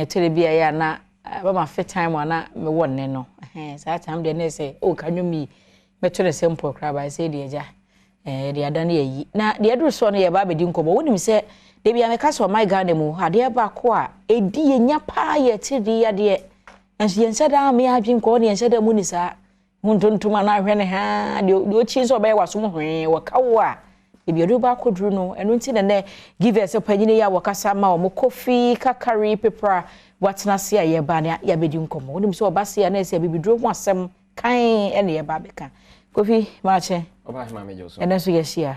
Tore bi a ɛyɛ a na bɛma fit time a na mewɔ nne no. Saa time deɛ na ɛsɛ o ka nnwom yi mɛto ne simple koraa ba sɛ deɛ agya deɛ ada no yɛyi. Na deɛ aduru soɔ no yɛba abɛdi nkɔmmɔ. Wonim sɛ da bi a meka sɛ ɔman Ghana mu adeɛ baako a ɛdi yɛnya paa yɛ tiridii yadeɛ. Nso yɛnhyɛ da me adwene nkɔɔ ne yɛnhyɛ da mu ni saa. Ho ntontom anaa ahwɛ ne haa deɛ ɔkyi nso ɔbɛyɛ wasom hwee wɔka wo a ebi ɔde ba akɔduru no. Ɛno nti na nɛ Givers panyini yi a wɔkasa ma wɔn Kofi Kakari Pepra watena ase a yɛba ne yɛabɛdi nkɔmmɔ. Wonim sɛ ɔba se a na ɛsɛ abibiduro ho asɛm kan ɛne yɛba abɛka. Kofi, maakye. Ɛnɛ nso yɛahyia.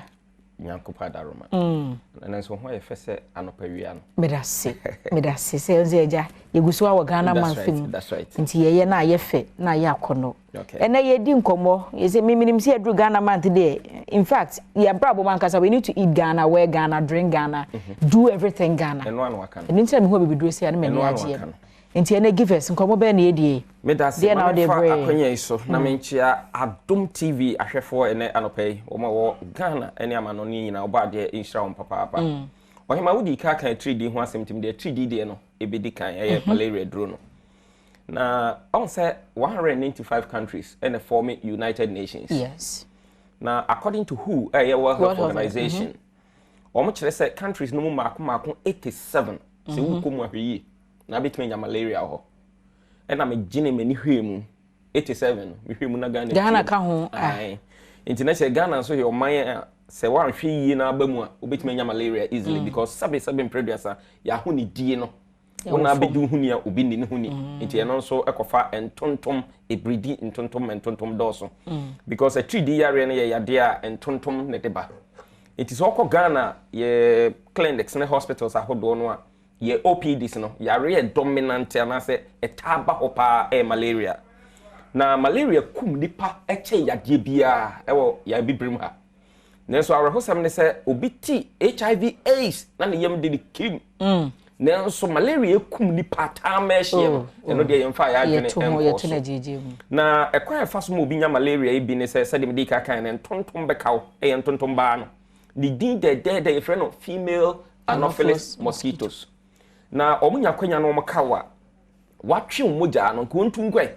Nyankopɔn adaroma. Ɛnɛ nso ho ayɛ fɛ sɛ anɔpa wia no. Medase, medase sɛ ɛnso agya yɛgu so wɔ Ghana Month mu. Nti yɛyɛ na ayɛ fɛ na ayɛ akɔnɔ. Ɛnɛ yɛdi nkɔmmɔ, yɛsɛ miminim sɛ yɛduru Ghana Month deɛ, in fact, yɛabrabɔ mu ankasa, we need to eat Ghana, wear Ghana, drink Ghana, do everything Ghana. Ɛno ano aka no. Ɛno nti na mehu abibiduro sɛ ɛno m'ani agyeɛ. Nti ɛnɛ Givers nkɔmmɔ bɛɛ na yɛdie. Medase, ma mefa akwanya yi so na menkyia Adom TV ahwɛfoɔ ɛnɛ anɔpa yi, wɔn a wɔwɔ Ghana ne amano ne nyinaa, ɔbɔ adeɛ nhyira wɔn papaapa. Ɔhema, wodi ka kan atiridii ho asɛm, ntim deɛ atiridii deɛ no ɛbɛdi kan ɛyɛ malaria duro no. Na ɔn sɛ 195 countries ɛna form United Nations. Na according to WHO, ɛyɛ World Health Organization, wɔn kyerɛ sɛ countries no mu mmaako mmaako 87, sɛ wokɔ mu ahwɛ yie na abɛtumi anya malaria wɔ hɔ. Ɛna megyene m'ani hwɛ mu 87 no, mehwɛ mu na Ghana Ghana ka ho. Nti na sɛ Ghana nso yɛ ɔman a sɛ woanhwɛ yie na aba mu a, wobɛtumi anya malaria easily because sɛbe sɛbe mprɛduasa yɛaho ne die no wo na abɛdi wo ho ni a obi nni ne ho ni. Nti ɛno nso ɛkɔfa ntontom ebiridi, ntontom ntontom dɔɔso because atiridi yareɛ no yɛ yadeɛ a ntontom na de ba. Nti sɛ ɔkɔ Ghana yɛ clinics ne hospitals ahodoɔ no a, yɛ OPDs no, yareɛ dominant anaasɛ ɛtaa ba hɔ paa ɛyɛ malaria. Na malaria kum nipa ɛkyɛn yadeɛ biara ɛwɔ yɛn bibirim ha. Nanso awerɛhosɛm ne sɛ obi ti HIV AIDS na ne yam de ne kirim, nanso malaria kum nipa taa mɛɛhyeɛ no, ɛno deɛ yɛmfa yɛ adwene ɛnkɔɔ so. Na ɛkwan a ɛfa so ma obi nya malaria yi bi ne sɛ, sɛdeɛ mede ka kan no, ntontom bɛka wo. Ɛyɛ ntontom baa no ne din dɛdɛɛdɛ yɛfrɛ no female Anopheles mosquitoes. Na wɔn nya kwanya no, wɔn ka wo a, watwe wɔn mogya no nka wɔntu nkɔɛ.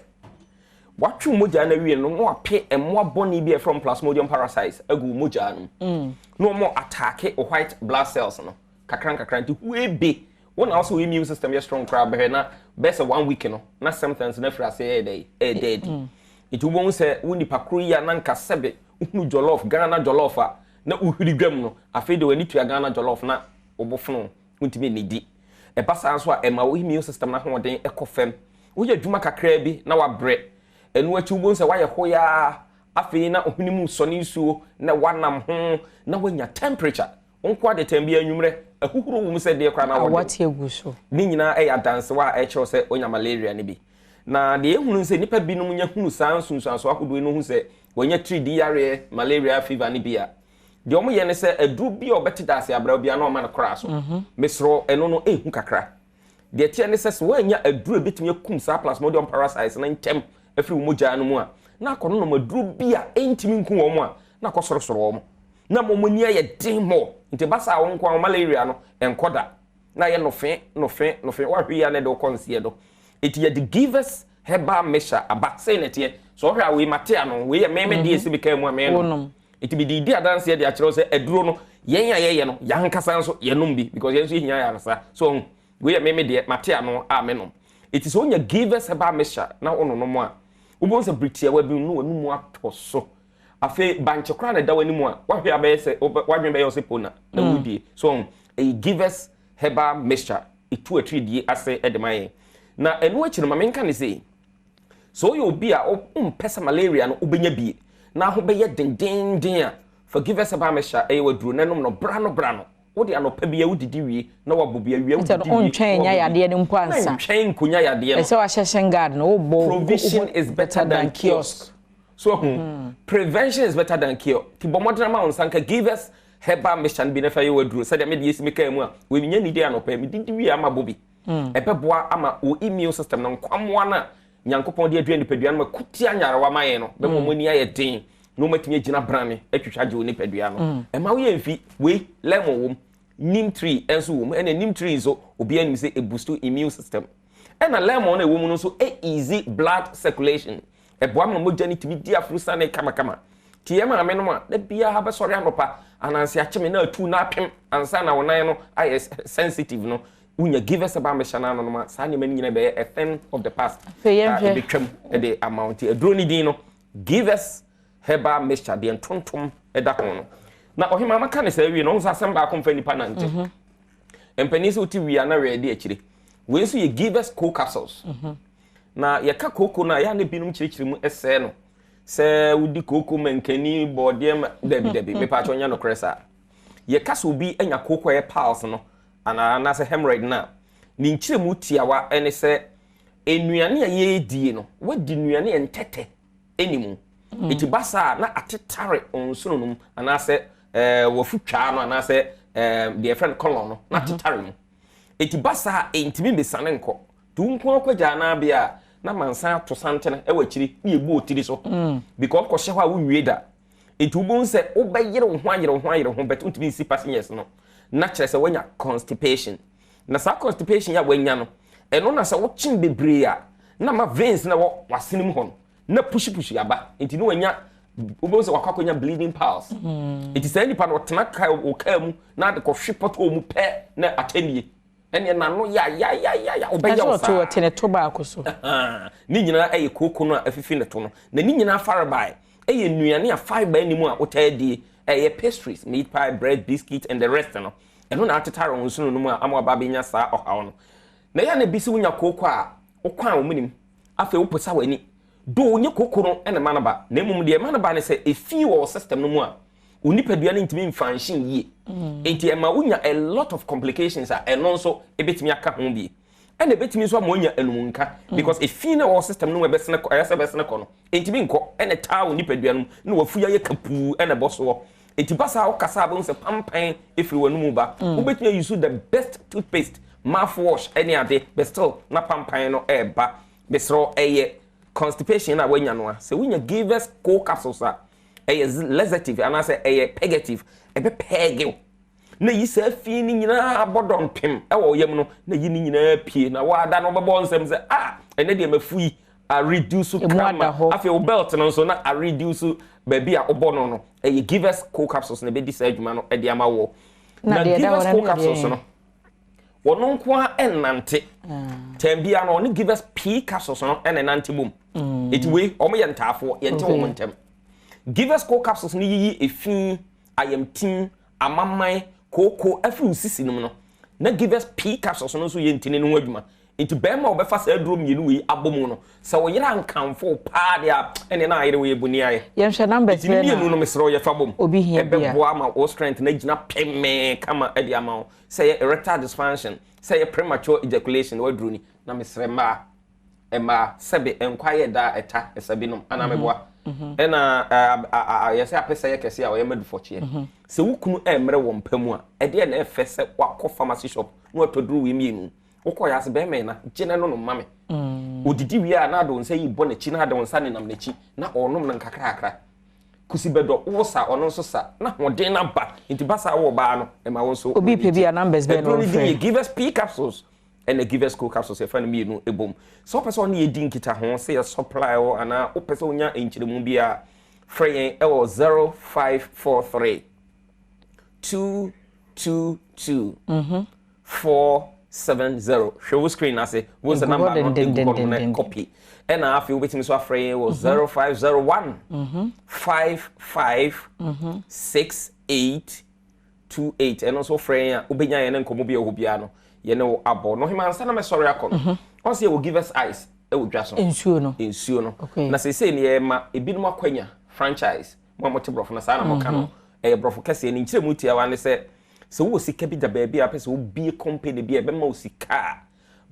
Watwe wɔn mogya no awie no, na wape mmoa bɔne bi a yɛfrɛ wɔn Plasmodium parasites agu wɔn mogya no mu na wɔn attack white blood cells no kakra nkakra. Nti huebe wɔn na wɔsɛ wɔn immune system yɛ strong koraa bɛhwɛ na bɛyɛ sɛ one week no na symptoms no afiri ase ɛyɛ dɛ ɛyɛ dɛ adi. Nti wɔn sɛ wɔn nipa koro yi a na nka sɛbe wohunu jollof, Ghana jollof a na wohwiri dwam no, afei de w'ani tua Ghana jollof na wɔbɔfono wontumi nnidi. Ɛba saa nso a, ɛma wo immune system no ahoɔden ɛkɔ fam. Woyɛ adwuma kakraa bi na wabrɛ. Ɛno akyi wobɛhu sɛ woayɛ hoyaa. Afei na ohene mu sɔne nsuo na wanam ho na woanya temperature wo nko ade tɛn bi anwummerɛ ahuhuro wɔ mu sɛ deɛ koraa na wɔde awɔte agu so. Ne nyinaa ɛyɛ adansewa a ɛkyerɛw sɛ wonya malaria no bi. Na deɛ ɛhunu sɛ nnipa binom nya hunu saa nsunsuansoɔ ahodoɔ yi no hu sɛ wɔanya tiridi yareɛ, malaria fever no bi a, deɛ ɔmo yɛ ne sɛ aduro bi a ɔbɛte daase abra bi a na ɔma no koraa so. Mesrɛ, ɛno no ɛhu kakra. Deɛ teɛ ne sɛ sɛ woanya aduro a ɛbɛtumi akum saa Plasmodium parasites no ntɛm afiri wo mogyaa no mu a, na akɔ no nom aduro bi a ɛntumi nku wɔn a na akɔ sorosoro wɔn na ma wɔn ani ayɛ den mɔ. Nti ba saa wo nko a, malaria no ɛnkɔ da na ayɛ nofe nofe nofe. Woahwɛ yi a na ɛde wokɔ nseɛ do. Nti yɛde Givers Herbal Mixture aba. Sei na ɛteɛ. Sɛ ɔhwɛ a, wei mate ano, wei yɛ mɛmɛ deɛ ɛsi mi kaa mu a mɛnom. Nti mede di adanseɛ de akyerɛ wo sɛ aduro no, yɛn a yɛyɛ no, yɛn ankasa nso yɛnom bi because yɛn nso yɛhia yaresa so. Ɔho wei yɛ meme deɛ mate ano a menom. Nti sɛ wonya Givers Herbal Mixture na wononom a, wobɛhu sɛ bere tiawa bi no w'anum atɔ so. Afei bankye koraa na ɛda w'anim a, wahwɛ abɛyɛ sɛ wadwene bɛyɛ wo sɛ pona na wodie so. Ɔho ɛyɛ Givers Herbal Mixture, ɛtu atiridie ase de ma yɛn. Na ɛno akyi no, ma menka ne sei: sɛ woyɛ obi a wompɛ sɛ malaria no wobɛnya bie na ho bɛyɛ dendenden a, fa Givers Herbal Mixture ɛyɛ waduro na ɛnom no bra no bra no. Wode anɔpa bi a wodidi wie na wabɔ bi, awia wodidi wie. Ntwɛn nya yadeɛ no mpo ansa. Ntwɛn nkonya yadeɛ no. Ɛsɛ wahyɛ shin guard no wobɔ. Provision is better than cure. So prevention is better than cure. Ti bɔ mmɔden ama wo nsa nka Givers Herbal Mixture no bi na fa yɛ waduro. Sɛdeɛ mede yɛsi meka mu a, wɔminya nidi anɔpa medidi wie ama bɔ bi, ɛbɛboa ama wo immune system no, nkwamoa no a Nyankopɔn de adua nipadua no ma kutia nyarewa ma yɛn no, bɛma wɔn ani ayɛ den na wɔatumi agyina brane atwitwa gye wo nipadua no. Ɛma woyɛ mfi wei lemon wom, neem tree nso wom. Ɛna neem tree nso, obiara nim sɛ ɛboost immune system. Ɛna lemon no a ɛwɔ mu no nso ease blood circulation. Ɛboa ma mogya no tumi di afurusane kamakama. Nti yɛn maame nom a, da biara bɛsɔre anɔpa, ananse akye me na atu na apem ansa na wo nan no ayɛ sensitive no, wonya Givers Herbal Mixture no anonom a, saa nneɛma no nyinaa bɛyɛ a thing of the past. Afei yɛnhwɛ. Ɛbɛtwam de ama wo. Nti aduro no din no, Givers Herbal Mixture, deɛ ntontom da ho no. Na ɔhemaa maka ne saa wie no, ɔhu sɛ asɛm baako mfa nnipa nante. Mpanin sɛ wote wie a na wɛɛ di akyire. Wei nso yɛ Givers Co Capsules. Na yɛka kooko no a, yɛ a na binom kyerɛkyerɛ mu sɛɛ no sɛ wodi kooko mankani bɔɔdeɛ ma dabi dabi mepaakyɛ ɔnyɛ nokorɛ saa. Yɛka sɛ obi anya kooko a ɛyɛ piles no anaa anaasɛ hemorrhoid no a, ne nkyerɛmu tiawa ne sɛ nnuane a yɛredie no, wadi nnuane a ntɛtɛ ɛni mu. Eti ba saa a na atetare nsono no mu anaasɛ ɛɛ wafutwaa no anaasɛ ɛɛ deɛ yɛfrɛ no colon no na atetare mu. Eti ba saa a ɛntumi mmesiane nkɔ. Nti wo nko ara kɔgya anaa bea a na mansan ato santene wɔ akyiri na yɛbu wo tiri so because wokɔhyɛ hɔ a wonwie da. Nti wobɛhu sɛ wobɛyere wo ho ayere wo ho ayere wo ho but wontumi nsi passengers no na kyerɛ sɛ woanya constipation. Na saa constipation yi a woanya no, ɛno na sɛ wokyem bebree a na ma veins na ɛwɔ w'asene mu hɔ no na pushi pushi aba. Nti na wanya, wobɛhu sɛ wakɔ akɔnya bleeding piles. Nti saa nipa no ɔtena kaa wɔ kaa mu na ade kɔhwe pɔtɔɔ mu pɛ na atɛnie. Ɛneɛ n'ano yayayayaya ɔbɛyɛ wo saa. Ɛsɛ ɔte ne to baako so. Ne nyinaa ɛyɛ kooko no a afifi ne to no. Na ne nyinaa farebae ɛyɛ nnuane a fibre nni mu a wotaa die. Ɛyɛ pastries, meat pie, bread, biscuit and the rest no. Ɛno na atetare wo nsono no mu a ama waba abɛnya saa ɔhaw no. Na ɛyɛ a na ebi sɛ wonya kooko a wokwan wo menem, afei woposa w'ani. Though nyɛ kooko no na ɛma no ba, na mmom deɛ ɛma no ba ne sɛ efi wɔ wo system no mu a wo nipadua no ntumi mfunction yie. Enti ɛma wonya a lot of complications a ɛno nso ebetumi aka ho bi. Ɛna ebetumi nso ama woanya anum nka because efi no a ɛwɔ system no mu ɛbɛsene kɔ, ɛyɛ sɛ ɛbɛsene kɔ no, entumi nkɔ, ɛna ɛtaa wo nipadua no mu na wafu ayɛ kapuu ɛna ɛbɔ soɔ. Enti ba saa a wokasa a wobɛhu sɛ pampan efiri w'anum ba. Wobɛtumi a use the best toothpaste, mouthwash ɛne ade but still na pampan no ɛreba. Mesrɛ wo, ɛyɛ constipation na woanya no a, sɛ wonya Givers Co capsules a, ɛyɛ laxative anaasɛ ɛyɛ purgative, ɛbɛpɛɛge wo na yi saa fi no nyinaa abɔ dɔmpem ɛwɔ wo yam no na yi ne nyinaa pie na woada no wobɛbɔ nsɛm sɛ ah ɛnɛ deɛ mafu yi a reduce kama. Afei wo belt no nso na a reduce baabi a wobɔ no no. Ɛyɛ Givers Co capsules na ɛbɛdi saa adwuma no de ama wo. Na Givers Co capsules no, wɔn nko ara nnante. Tɛn biara no ɔne Givers P capsules no na ɛnante bom. Eti wei wɔn yɛ ntaafoɔ, yɛnte wɔn ntɛm. Givers Co capsules no yiyi efi, ayamtim, amaman, kooko afiri wo sisi no mu no. Na Givers P capsules no nso yɛ ntini no ho adwuma. Nti bɛrima a ɔbɛfa saa aduro mmienu wei abɔ mu no, sɛ wo yere ankamfo wo paa deɛ a, ɛnneɛ na ayere wo yɛ boni ayɛ. Yɛnhwɛ numbers Nti ne bɛn na mmienu no mesrɛ wo yɛfa bom. obi hia bi a. Ɛbɛboa ama wo strength no agyina pemee kama de ama wo. Sɛ ɛyɛ erectile dysfunction, sɛ ɛyɛ premature ejaculation, w'aduro ni. Na mesrɛ mmaa, mmaa, sɛbe nkwa yɛ da a ɛta ɛsa binom, anaa meboa? Ɛna yɛsɛ apɛsɛ yɛ kɛse a ɔyɛ madufɔkyeɛ. Sɛ wo kunu ɛmmrɛ wɔ mpa mu a, ɛdeɛ na ɛfɛ sɛ wakɔ pharmacy shop na watɔ duro wei mmienu. Wokɔ yɛ ase bɛrima yi na gye na nonom ma me. Odidi wie a na ade wo nsa yi bɔ n'akyi na ade wo nsa nenam n'akyi na ɔrenom no nkakrakra. Kusi bɛdɔ wo sa ɔno nso sa na ahoɔden no aba nti ba saa wɔ ɔbaa no ɛma wo nso Obi pɛ bi a numbers bɛn na Aduro no din ɔmfrɛ? yɛ Givers P capsules ɛna Givers Co capsules yɛfa no mmienu bom. Sɛ wopɛ sɛ ɔne yɛ di nkitaho sɛ yɛ supply wo anaa wopɛ sɛ wonya nkyerɛmu bi a frɛ yɛn ɛwɔ 0543 222 470. Hwɛ wo screen ase wo sɛ number no egu hɔ nom na copy. Ɛna afei wobɛtumi nso afrɛ yɛn wɔ 0501 55 68 28. Ɛno nso wofrɛ yɛn a wobɛnya yɛn ne nkɔmmɔ bi a ɛwɔ hɔ biara no yɛne wo abɔ. No hema ansa na mɛsɔre akɔ no, ɔn sɛ yɛwɔ Givers Ice ɛwɔ dwa so. Nsuo no. Nsuo no. Na seesei no yɛma ebinom akwanya franchise. Mo a mote borɔfo no saa na moka no. Ɛyɛ borɔfo kɛseɛ. Ne nkyerɛmu tiawa ne sɛ sɛ wowɔ sika bi da baabi a wopɛ sɛ wobie company bi a ɛbɛma wo sika a,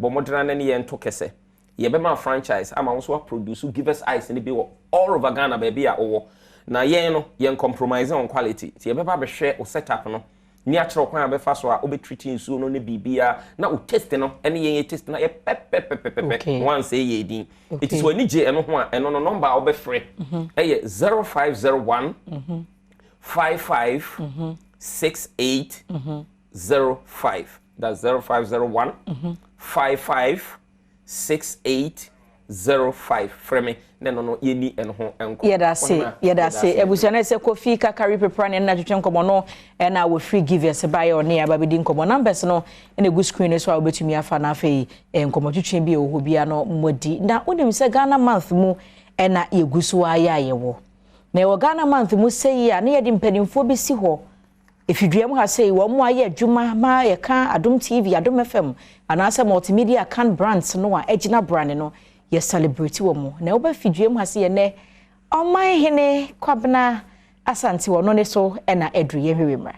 bɔ mmɔden ara ne yɛn nto kɛsɛ. Yɛbɛma wo franchise ama wo nso woaproduce Givers Ice no bi wɔ all over Ghana baabi a wowɔ. Na yɛn no, yɛn compromise on quality. Nti yɛbɛba abɛhwɛ wo set up no ne akyerɛ wo kwan a wobɛfa so a wobɛ treat nsuo no ne biribiara na wo taste no ne yɛn yɛ taste no ayɛ pɛpɛpɛpɛpɛ na wansɛe yɛn din. Nti sɛ w'ani gye ɛno ho a, ɛno no number a wobɛfrɛ ɛyɛ 0501 55 68 05. That's 0501 55. 6805. Frɛ me na ɛno no yɛni ɛno ho nkɔ. Yɛda ase, yɛda ase. Abusua no, sɛ Kofi Kakari Pepra ne nna twetwe nkɔmmɔ no, ɛna wɔfiri Givers baeɛ, ɔne aba bɛdi nkɔmmɔ. Numbers no ɛna ɛgu screen no so a wobɛtumi afa no. Afei nkɔmmɔ twetwe bi a ɛwɔ hɔ bia no mmɔdi. Na wonim sɛ Ghana Month mu ɛna yɛgu so ayɛ a yɛwɔ na ɛwɔ Ghana Month mu sɛ yi a, ne yɛde mpanimfoɔ bi si hɔ efidua mu ha sɛ wɔn mu ayɛ adwuma ma yɛka Adom TV, Adom FM anaasɛ Multimedia can brands no a ɛgyina brane no, yɛ celebrate wɔ mu. Na wɔbɛ fidua mu ha sɛ yɛnɛ Ɔman Hene Kwabena Asante wɔ no ne so ɛna aduru. Yɛn hwɛ mmerɛ.